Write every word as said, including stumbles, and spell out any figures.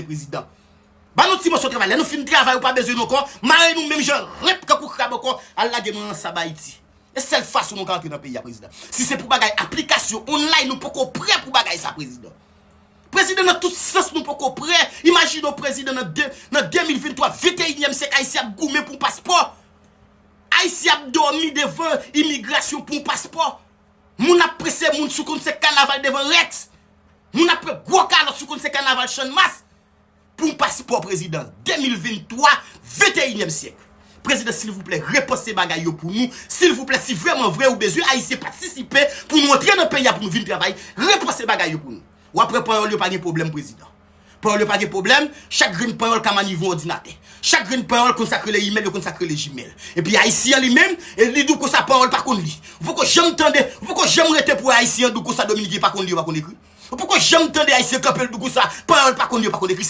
Prezidan. Ba nou ti moso travay. Lè nou fin travay, ou pa bezwen nou ankò. Mare nou menm jan rep kankou krab ankò. Al lage nou nan sab Ayiti. E sèl fason nou ka antre nan peyi a, prezidan. Si se pou bagay aplikasyon online, nou poko prè pou bagay sa, prezidan. Prezidan, nan tout sans, nou poko prè. Imajine w, prezidan, nan de, nan de mil venntwa, venteyinyèm syèk, Ayisyen ap goumen pou yon paspò. Ayisyen ap dòmi devan imigrasyon pou yon paspò. Moun ap prese moun sou konn se kanaval devan Rex. Moun ap pran gwo kalòt sou konn se kanaval Channmas. Pou yon paspò, prezidan. De mil venntwa, venteyinyèm syèk. Prezidan, silvouplè, repanse bagay yo pou nou. Silvouplè, si vrèman vre ou bezwen Ayisyen patisipe pou nou antre nan peyi a, pou nou vin travay, repanse bagay yo pou nou. W ap wè panyòl yo pa gen pwoblèm, prezidan. Panyòl yo pa gen pwoblèm, chak grenn panyòl ka manivre yon òdinatè. Chak grenn panyòl konn sa k rele imèl, yo konn sa k rele Gmail. Epi Ayisyen an li menm, e li di w konsa panyòl pa konn li. Ou poko janm tande, ou poko janm rete pou Ayisyen an di w konsa Dominiken pa konn li, yo pa konn ekri. Ou poko janm tande Ayisyen kanpe l di w konsa panyòl pa konn li, yo pa konn ekri.